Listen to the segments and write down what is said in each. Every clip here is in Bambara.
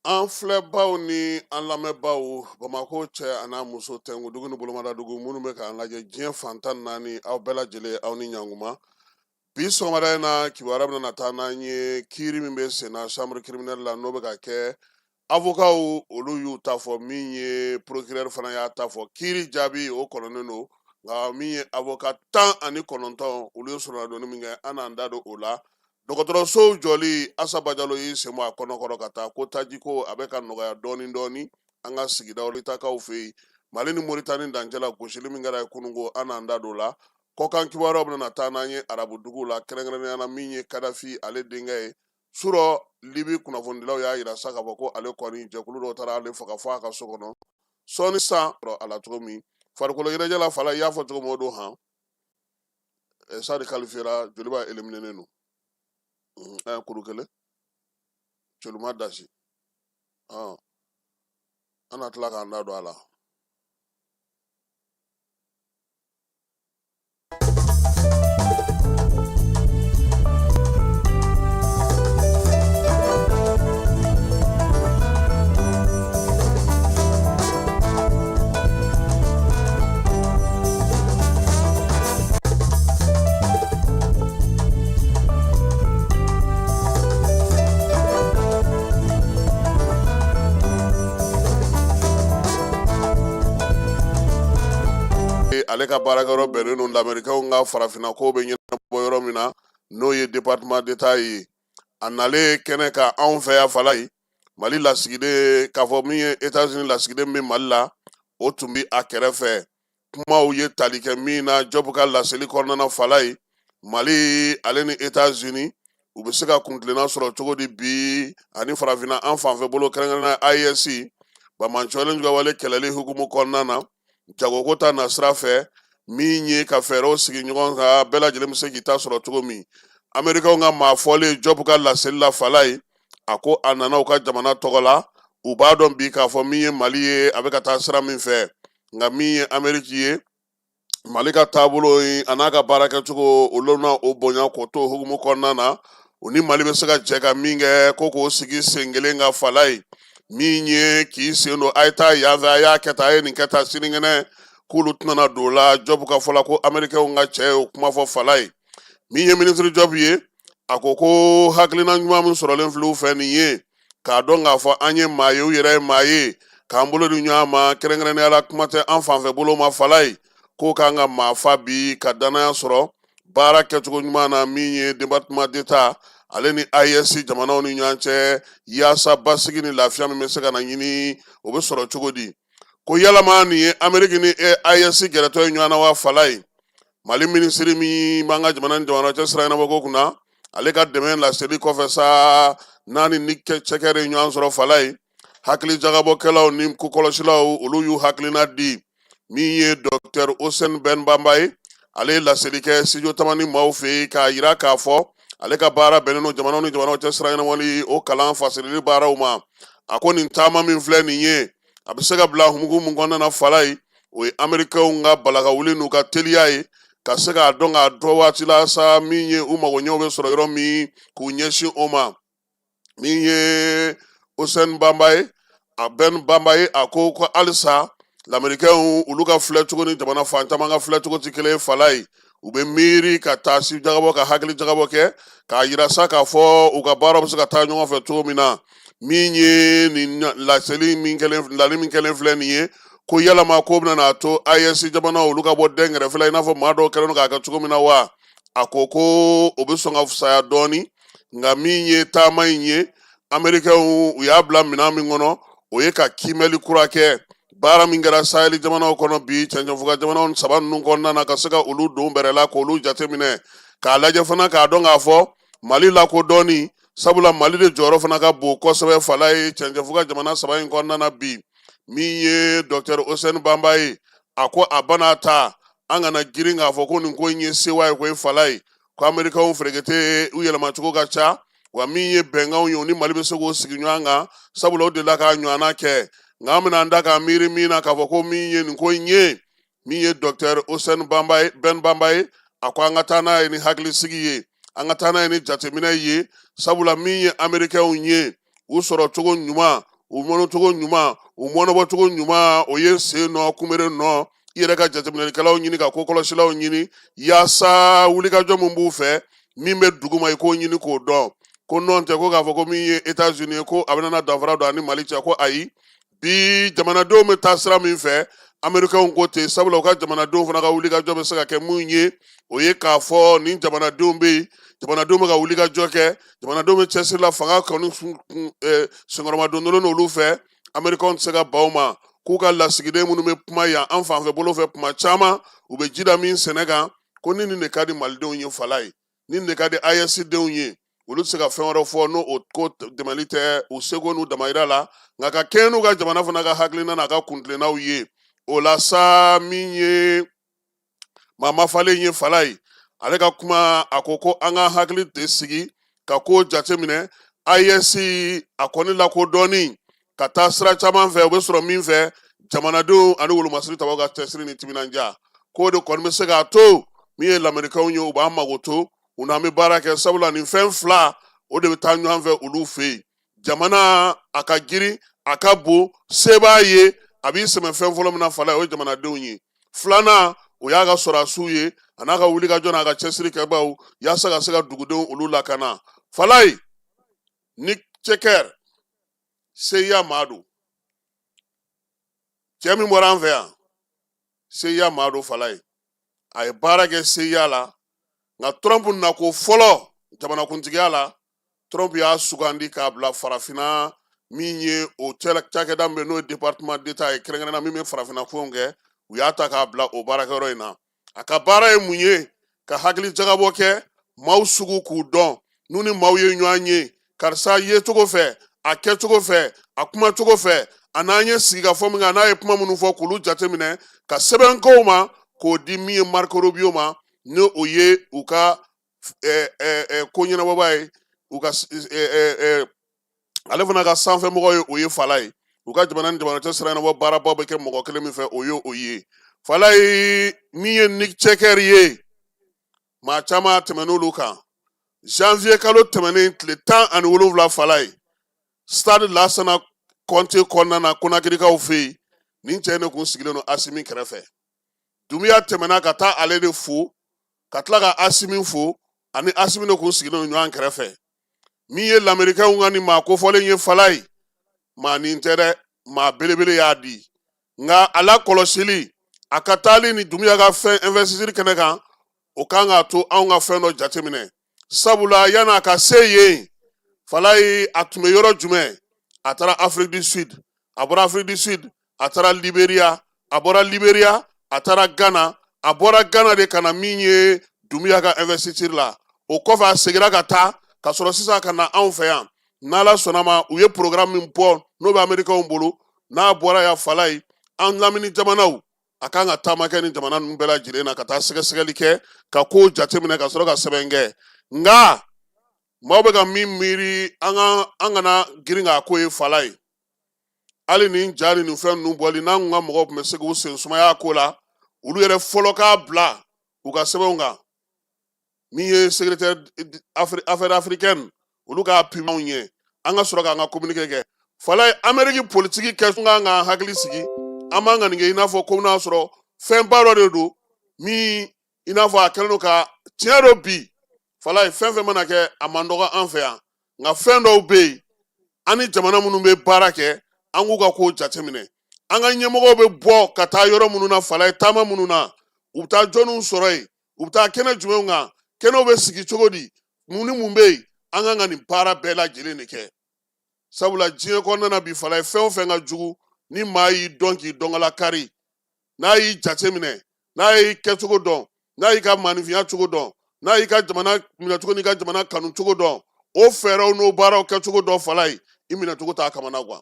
An filɛbaw ni an lamɛnbaw, Bamakɔ cɛ a n'a muso, tɛnkudugu ni bolomadadugu, minnu bɛ k'an lajɛ diɲɛ fan 14, aw bɛɛ lajɛlen, aw ni ɲankuma. Bi sɔgɔmada in na, kibaruya bɛna taa n'an ye kiiri min bɛ senna chambre criminelle la, n'o bɛ ka kɛ. Avocats olu y'u ta fɔ, min ye procureur fana y'a ta fɔ. Kiiri jaabi o kɔnɔnen don, nka min ye avocat 19, olu ye sɔrɔladonni min kɛ, an n'an da don o la. Dɔgɔtɔrɔsow jɔli, Asa Bajalo y'i sen bɔ a kɔnɔkɔrɔ ka taa ko tajiko a bɛ ka nɔgɔya dɔɔni dɔɔni an ka sigidaw litakaw fɛ yen. Mali ni Moritani dancɛ la, gosili min kɛra yen kununko, an n'an da don o la. Kɔkan kibaruyaw bɛna taa n'an ye arabu duguw la, kɛrɛnkɛrɛnnenya la min ye Kadafi ale denkɛ ye surɔ. Libi kunnafonidilaw y'a yira sa k'a fɔ ko ale kɔni jɛkulu dɔw taara ale faga fo a ka so kɔnɔ sɔɔni san a la cogo min. Farikolo ɲɛnajɛ la, Fala, i y'a fɔ cogo min, o don han Sadi qualifiera, Joliba éliminenen don. Kuru kelen Cɛluma dasi, an na tila k'an da don a la. Ale ka baarakɛyɔrɔ bɛnnen don lamerikɛnw ka farafinna ko bɛ ɲɛnabɔ yɔrɔ min na, n'o ye département d'État ye. A nalen kɛnɛ kan anw fɛ yan, Fala ye Mali lasigiden, k'a fɔ min ye États-Unis lasigiden bɛ Mali la, o tun bɛ a kɛrɛfɛ. Kumaw ye tali kɛ min na Jɔbu ka laseli kɔnɔna na, Fala ye Mali ale ni États-Unis u bɛ se ka kuntilenna sɔrɔ cogo di bi ani farafinna an fanfɛ bolo, kɛrɛnkɛrɛnnenya AES banbaanciwale juguwale kɛlɛli hukumu kɔnɔna na, jagoko ta nasira fɛ, min ye ka fɛɛrɛw sigi ɲɔgɔn kan, bɛɛ lajɛlen bɛ se k'i ta sɔrɔ cogo min. Amerikaw ka maa fɔlen Jɔbu ka laseli la, Fala ye, a ko a nana u ka jamana tɔgɔ la. U b'a dɔn bi k'a fɔ min ye Mali ye, a bɛ ka taa sira min fɛ, nka min ye Ameriki ye, Mali ka taabolo ye a n'a ka baara kɛcogo, olu na o bonya k'o to hukumu kɔnɔna na. U ni Mali bɛ se ka jɛ ka min kɛ, ko k'o sigi sen kelen kan, Fala ye, min ye k'i sen don a ye taa yan fɛ, a y'a kɛ tan, a ye nin kɛ tan, sinikɛnɛ k'olu tɛna don o la. Jɔbu ka fɔ la ko Amerikɛnw ka cɛ ye o kuma fɔ, Fala ye. Min ye minisiri Jɔbu ye, a ko ko hakilina ɲuman min sɔrɔlen filɛ u fɛ nin ye, k'a dɔn k'a fɔ an ye maa ye, u yɛrɛ ye maa ye, k'an bolo di ɲɔgɔn ma, kɛrɛnkɛrɛnnenya la kuma tɛ an fanfɛ bolo ma, Fala ye, k'o kan ka maa fa bi ka danaya sɔrɔ baara kɛcogo ɲuman na, min ye département d'État ale ni AES jamanaw ni ɲɔgɔn cɛ, yaasa basigi ni lafiya min bɛ se ka na ɲini, o bɛ sɔrɔ cogo di. Ko yalama nin ye Ameriki ni AES gɛrɛtɔ ye ɲɔgɔn na wa, Fala ye? Mali minisiri min b'an ka jamana ni jamana cɛ sira ɲɛnabɔko kunna, ale ka dɛmɛ laseli kɔfɛ sa, n'a ni Nick Checker ye ɲɔgɔn sɔrɔ, Fala ye, hakili jagabɔkɛlaw ni kokɔlɔsilaw, olu y'u hakilina di. Min ye docteur Ousseyn Ben Bamba ye, ale ye laseli kɛ studio Tamani maaw fɛ yen, k'a yira k'a fɔ ale ka baara bɛnnen don jamanaw ni jamanaw cɛ sira ɲɛnabɔli o kalan fasirili baaraw ma. A ko nin taama min filɛ nin ye, a bɛ se ka bila hukumu mun kɔnɔna na, Fala ye, o ye Amerikɛnw ka balakawuli n'u ka teliya ye ka se k'a dɔn k'a dɔn waati la sa min ye u magoɲɛw bɛ sɔrɔ yɔrɔ min, k'u ɲɛsin o ma. Min ye Ousseyn Bamba ye, a Ben Bamba ye, a ko ko halisa lamerikɛnw olu ka filɛcogo ni jamana fan caman ka filɛcogo tɛ kelen ye, Fala ye. U bɛ miiri ka taa si jagabɔ, ka hakili jagabɔ kɛ, k'a yira sa k'a fɔ u ka baara bɛ se ka taa ɲɔgɔn fɛ cogo min na. Min ye nin laseli min kɛlen, lali min kɛlen filɛ nin ye, ko yalama ko bɛna n'a to AES jamanaw olu ka bɔ dɛnkɛrɛfɛ la, i n'a fɔ maa dɔw kɛlen don k'a kɛ cogo min na wa? A ko ko o bɛ sɔn ka fisaya dɔɔni, nka min ye taama in ye, Amerikɛnw u y'a bila minɛn min kɔnɔ, o ye ka kiimɛli kura kɛ baara min kɛra Saheli jamanaw kɔnɔ bi, cɛncɛnfuga jamanaw saba ninnu kɔnɔna na, ka se ka olu don bɛrɛ la, k'olu jateminɛ, k'a lajɛ fana, k'a dɔn k'a fɔ Mali lakodɔnni, sabula Mali de jɔyɔrɔ fana ka bon kosɛbɛ, Fala ye, cɛncɛnfuga jamana saba in kɔnɔna na bi. Min ye docteur Ousseyn Bamba ye, a ko a bana ta, an kana girin k'a fɔ ko nin ko in ye sewa ye koyi, Fala ye, ko Amerikɛnw ferekete u yɛlɛmacogo ka ca wa. Min ye bɛnkanw ye, u ni Mali bɛ se k'o sigi ɲɔgɔn kan, sabula o delila k'a ɲɔgɔnna kɛ. Nka an bɛna an da k'a miiri min na, k'a fɔ ko min ye nin ko in ye, min ye docteur Ousseyn Bamba ye, Ben Bamba ye, a ko an ka taa n'a ye ni hakilisigi ye, an ka taa n'a ye ni jateminɛ ye, sabula min ye Amerikɛnw ye, u sɔrɔ cogo ɲuman, U mɔnɔcogo ɲuman, u mɔnɔbɔcogo ɲuman, o ye sen nɔ kunbere nɔ. I yɛrɛ ka jateminɛlikɛlaw ɲini, ka kokɔlɔsilaw ɲini, yaasa wulikajɔ min b'u fɛ, min bɛ duguma, i k'o ɲini k'o dɔn. Ko nɔn tɛ ko k'a fɔ ko min ye Etats-Unis ye, ko a bɛna danfara don a ni Mali cɛ, ko ayi. Bi jamanadenw bɛ taa sira min fɛ, Amerikɛnw ko ten, sabula u ka jamanadenw fana ka wulikajɔ bɛ se ka kɛ mun ye, o ye k'a fɔ nin jamanadenw bɛ yen, jamanadenw bɛ ka wulikajɔ kɛ, jamanadenw bɛ cɛsiri la, fanga kɔni senkɔrɔmadondon n'olu fɛ. Amerikɛnw tɛ se ka ban o ma k'u ka lasigiden minnu bɛ kuma yan an fanfɛ bolo fɛ kuma caman, u bɛ ji da min sɛnɛ kan, ko ni nin de ka di Malidenw ye, fala ye, ni nin de ka di AES denw ye, olu tɛ se ka fɛn wɛrɛ fɔ n'o o ko dɛmɛli tɛ u seko n'u damayira la, nka ka kɛɲɛ n'u ka jamana fana ka hakilina n'a ka kuntilennaw ye. O la sa, min ye maa mafalen ye, fala ye, ale ka kuma, a ko ko an ka hakili de sigi ka ko jateminɛ. AES a kɔni lakodɔnni ka taa sira caman fɛ, o bɛ sɔrɔ min fɛ, jamanadenw ani wolomasiri tabaw ka cɛsiri ni timinandiya, k'o de kɔni bɛ se k'a to min ye Lamerikɛnw ye, u b'an mago to u n'an bɛ baara kɛ, sabula nin fɛn fila o de bɛ taa ɲɔgɔn fɛ olu fɛ yen. Jamana a ka girin, a ka bon, se b'a ye, a b'i sɛmɛ fɛn fɔlɔ min na, fala, o ye jamanadenw ye. Filanan, o y'a ka sɔrɔdasiw ye, a n'a ka wulikajɔ n'a ka cɛsiri kɛbaaw, yaasa ka se ka dugudenw olu lakana. Falaye, Nick Checker, CIA maa don, cɛ min bɔra an fɛ yan, CIA maa don, falaye, a ye baara kɛ CIA la. Nka Trump nako fɔlɔ jamanakuntigiya la, Trump y'a sugandi k'a bila farafinna, min ye o cakɛda min bɛ, n'o ye Département d'État ye, kɛrɛnkɛrɛnna min bɛ farafinna kow kɛ, u y'a ta k'a bila o baarakɛyɔrɔ in na. A ka baara ye mun ye? Ka hakili jagabɔ kɛ, maaw sugu k'u dɔn, n'u ni maaw ye ɲɔgɔn ye, karisa yecogo fɛ, a kɛcogo fɛ, a kumacogo fɛ, a n'an ye sigikafɔ min kɛ, a n'a ye kuma minnu fɔ, k'olu jateminɛ, ka sɛbɛn k'o ma, k'o di min ye Marco Rubio ma, ni o ye u ka ko ɲɛnabɔbaa ye, u ka ale fana ka sanfɛmɔgɔ ye, o ye fala ye. U ka jamana ni jamana cɛ sira ɲɛnabɔ baaraba bɛ kɛ mɔgɔ kelen min fɛ, o ye o ye, fala ye. Min ye Nick Checker ye, maa caman tɛmɛn'olu kan. Janvier kalo tɛmɛnen tile 17, fala ye, Stade Lasana Kɔnte kɔnɔna na, Konakirikaw fɛ yen, nin cɛ in de kun sigilen don Asimi kɛrɛfɛ. Dunbiya tɛmɛna ka taa ale de fo, ka tila ka Asimi fo, ani Asimi de kun sigilen don ɲɔgɔn kɛrɛfɛ. Min ye Lamerikɛnw ka nin maa kofɔlen ye, fala ye, maa nin tɛ dɛ, maa belebele y'a di. Nka a la kɔlɔsili, a ka taali ni Dunbiya ka fɛn investiture kɛnɛ kan, o kan k'a to anw ka fɛn dɔ jateminɛ, sabula yan'a ka se yen, falaye, a tun bɛ yɔrɔ jumɛn? A taara Afrique du Sud, a bɔra Afrique du Sud, a taara Liberia, a bɔra Liberia, a taara Ghana, a bɔra Ghana de ka na min ye Dunbiya ka investiture la. O kɔfɛ, a seginna ka taa ka sɔrɔ sisan ka na anw fɛ yan. N'Ala sɔnna ma, u ye programme min bɔ, n'o bɛ Amerikɛnw bolo, n'a bɔra yan, falaye, an lamini jamanaw, a kan ka taama kɛ ni jamana ninnu bɛɛ lajɛlen na, ka taa sɛgɛsɛgɛli kɛ, ka kow jateminɛ, ka sɔrɔ ka sɛbɛn kɛ. Nka maaw bɛ ka min miiri, an ka an kana girin k'a ko ye, fala ye. Hali nin ja ni nin fɛn ninnu bɔli, n'an ka mɔgɔw tun bɛ se k'u sen sumaya ko la, olu yɛrɛ fɔlɔ k'a bila u ka sɛbɛnw kan, min ye secrétaire affaires africaines, olu k'a pimanw ye, an ka sɔrɔ k'an ka communiqué kɛ. Falaye, Ameriki politiki kɛ kan k'an hakili sigi, an man ka nin kɛ i n'a fɔ ko n'a sɔrɔ fɛnba dɔ de don min i n'a fɔ a kɛlen don ka tiɲɛ don bi. Falaye, fɛn fɛn mana kɛ, a man dɔgɔ an fɛ yan, nka fɛn dɔw bɛ yen, an ni jamana minnu bɛ baara kɛ, an k'u ka kow jateminɛ. An ka ɲɛmɔgɔw bɛ bɔ ka taa yɔrɔ minnu na, falaye, taama minnu na, u bɛ taa jɔnniw sɔrɔ yen, u bɛ taa kɛnɛ jumɛnw kan, kɛnɛw bɛ sigi cogo di, mun ni mun bɛ yen, an kan ka nin baara bɛɛ lajɛlen de kɛ, sabula diɲɛ kɔnɔna na bi, falaye, fɛn o fɛn ka jugu, ni maa y'i dɔn k'i dɔnkala kari, n'a y'i jate minɛ, n'a y'i kɛcogo dɔn, n'a y'i ka maaninfinya cogo dɔn, n'a y'i ka jamana minɛcogo n'i ka jamana kanu cogo dɔn, o fɛɛrɛw n'o baaraw kɛcogo dɔn, falaye, i minɛcogo t'a kamana gan.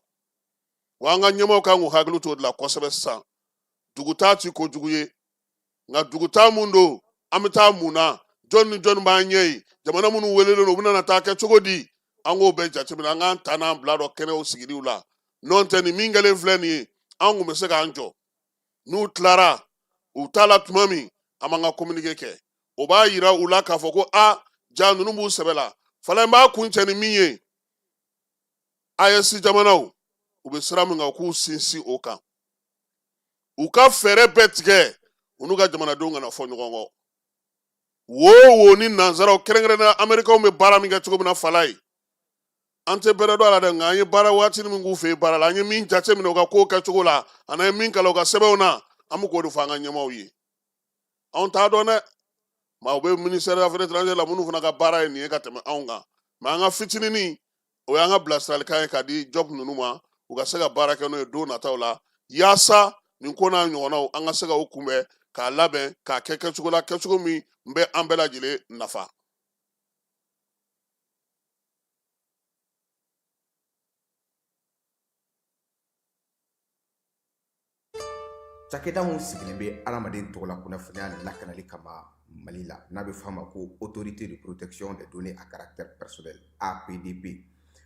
Wa an ka ɲɛmaaw kan k'u hakili t'o de la kosɛbɛ sisan. Dugutaa ti kojugu ye, nka dugutaa mun don, an bɛ taa mun na, jɔn ni jɔn b'an ɲɛ yen, jamana minnu welelen don, u bɛna taa kɛ cogo di, an k'o bɛɛ jateminɛ, an k'an ta n'an bila dɔ kɛnɛw sigiliw la. N'o tɛ, nin min kɛlen filɛ nin ye, an kun bɛ se k'an jɔ n'u tilara u t'a la tuma min, an b'an ka communiqué kɛ, o b'a yira u la k'a fɔ ko a ja ninnu b'u sɛbɛ la. Falaye, n b'a kuncɛ ni min ye, AES jamanaw U bɛ sira min kan, u k'u sinsin o kan, u ka fɛɛrɛ bɛɛ tigɛ u n'u ka jamanadenw kana fɔ ɲɔgɔn kɔ. Wo wo ni nanzaraw, kɛrɛnkɛrɛnnenya amerikaw, bɛ baara min kɛ cogo min na, Falaye, an tɛ bɛrɛ dɔn a la dɛ, nka an ye baara waati min k'u fɛ yen baara la, an ye min jateminɛ u ka kow kɛcogo la, ani an ye min kalan u ka sɛbɛnw na, an bɛ k'o de fɔ an ka ɲɛmaaw ye. Anw t'a dɔn dɛ, maaw bɛ ministère des affaires étrangères la minnu fana ka baara ye nin ye ka tɛmɛ anw kan, mais an ka fitininin o y'an ka bilasiralikan ye ka di Jɔp ninnu ma, u ka se ka baara kɛ n'o ye don nataw la, yaasa nin ko n'a ɲɔgɔnnaw, an ka se ka o kunbɛn, k'a labɛn, k'a kɛ kɛcogo la, kɛcogo min bɛ an bɛɛ lajɛlen nafa. Cakɛda min sigilen bɛ adamaden tɔgɔla kunnafoniya lakanali kama Mali la, n'a bɛ f'a ma ko Autorité de protection des données à caractère personnel, APDP,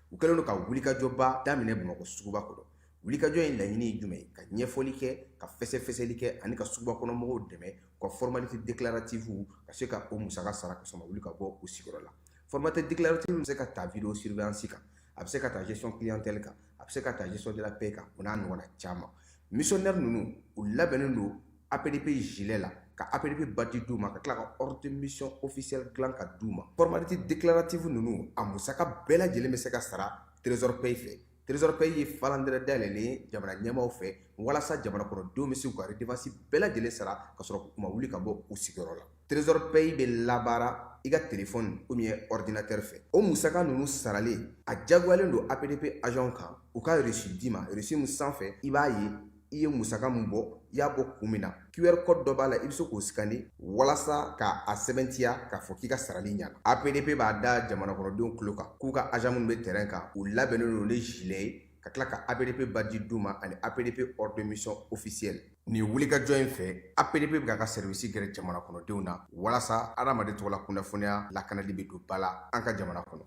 u kɛlen don ka wulikajɔba daminɛ Bamakɔ suguba kɔnɔ. Wulikajɔ in laɲini ye jumɛn ye? Ka ɲɛfɔli kɛ, ka fɛsɛfɛsɛli kɛ, ani ka suguba kɔnɔ mɔgɔw dɛmɛ u ka formalité déclarative ka se ka o musaka sara ka sɔrɔ ma wuli ka bɔ u sigiyɔrɔ la. Formalité déclarative bɛ se ka ta vidéo surveillance kan, a bɛ se ka ta gestion clientèle kan, a bɛ se ka ta gestion de la paie kan, o n'a ɲɔgɔnna caman. Missionnaire ninnu, u labɛnnen don APDP gilet la, ka APDP badge d'u ma, ka tila ka ordre de mission officiel dilan ka d'u ma. Formalité déclarative ninnu, a musaka bɛɛ lajɛlen bɛ se ka sara Trésor Pay fɛ. Trésor Pay ye falandɛrɛ dayɛlɛlen ye jamana ɲɛmaaw fɛ, walasa jamana kɔnɔdenw bɛ se k'u ka redevance bɛɛ lajɛlen sara ka sɔrɔ u ma wuli ka bɔ u sigiyɔrɔ la. Trésor Pay bɛ labaara i ka telefɔni ou bien ordinateur fɛ. O musaka ninnu saralen, a jagoyalen don APDP agent kan u ka reçu d'i ma, reçu min sanfɛ i b'a ye i ye musaka min bɔ, i y'a bɔ kun min na. QR code dɔ b'a la, i bɛ se k'o scanner walasa ka a sɛbɛntiya k'a fɔ k'i ka sarali ɲana. APDP b'a da jamana kɔnɔdenw tulo kan k'u ka agent minnu bɛ terrain kan, u labɛnnen don ni gilet ye, ka tila ka APDP badge d'u ma ani APDP ordre de mission officiel. Nin wulikajɔ in fɛ, APDP bɛ k'a ka service gɛrɛ jamana kɔnɔdenw na, walasa adamaden tɔgɔla kunnafoniya lakanali bɛ don ba la an ka jamana kɔnɔ.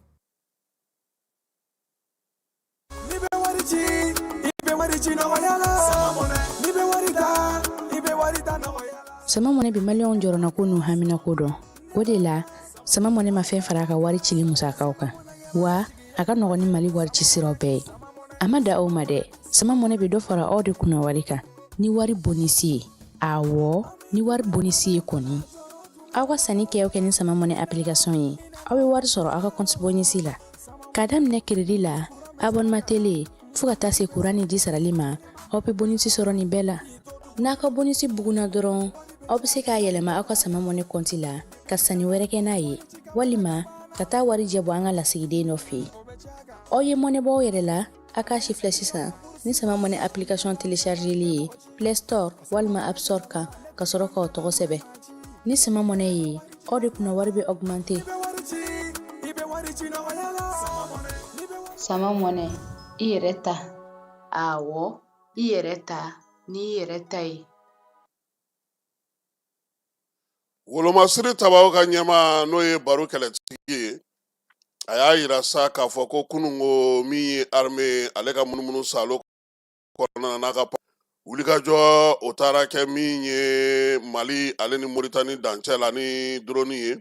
N'i bɛ wari ci, i bɛ wari ci nɔgɔya la. N'i bɛ wari ta, i bɛ wari ta nɔgɔya la. Sama Mɔnɛ bɛ maliyɛnw jɔrɔnako n'u haminako dɔn. O de la, Sama Mɔnɛ ma fɛn fara a ka wari cili musakaw kan, wa a ka nɔgɔn ni Mali wari ci siraw bɛɛ ye. A ma da o ma dɛ, Sama Mɔnɛ bɛ dɔ fara aw de kunna wari kan ni wari bonisi ye. Awɔ, ni wari bonisi ye kɔni, aw ka sanni kɛ o kɛ ni Sama Mɔnɛ application ye, aw bɛ wari sɔrɔ aw ka compte bonisi la, k'a daminɛ crédit la, abonnement télé, fo ka taa se kuran ni ji sarali ma. Aw bɛ bonisi sɔrɔ nin bɛɛ la. N'a ka bonisi bugunna dɔrɔn, aw bɛ se k'a yɛlɛma aw ka Sama Mɔnɛ kɔnti la ka sanni wɛrɛ kɛ n'a ye, walima ka taa warijɛ bɔ an ka lasigiden dɔ fɛ yen. Aw ye mɔnɛ bɔ aw yɛrɛ la. A k'a si filɛ sisan ni Sama Mɔnɛ application téléchargeli ye Play Store walima App Store kan, ka sɔrɔ k'aw tɔgɔ sɛbɛn. Ni Sama Mɔnɛ ye, aw de kunna wari bɛ augmenter. Sama Mɔnɛ, i yɛrɛ ta. Awɔ, i yɛrɛ ta n'i yɛrɛ ta ye. Wolomasiri tabaw ka ɲɛmaa, n'o ye Baro Kɛlɛtigi ye, a y'a yira sa k'a fɔ ko kununko min ye armée ale ka munumunu salo kɔnɔna na, n'a ka wulikajɔ, o taara kɛ min ye Mali ale ni Moritani dancɛ la ni drone ye.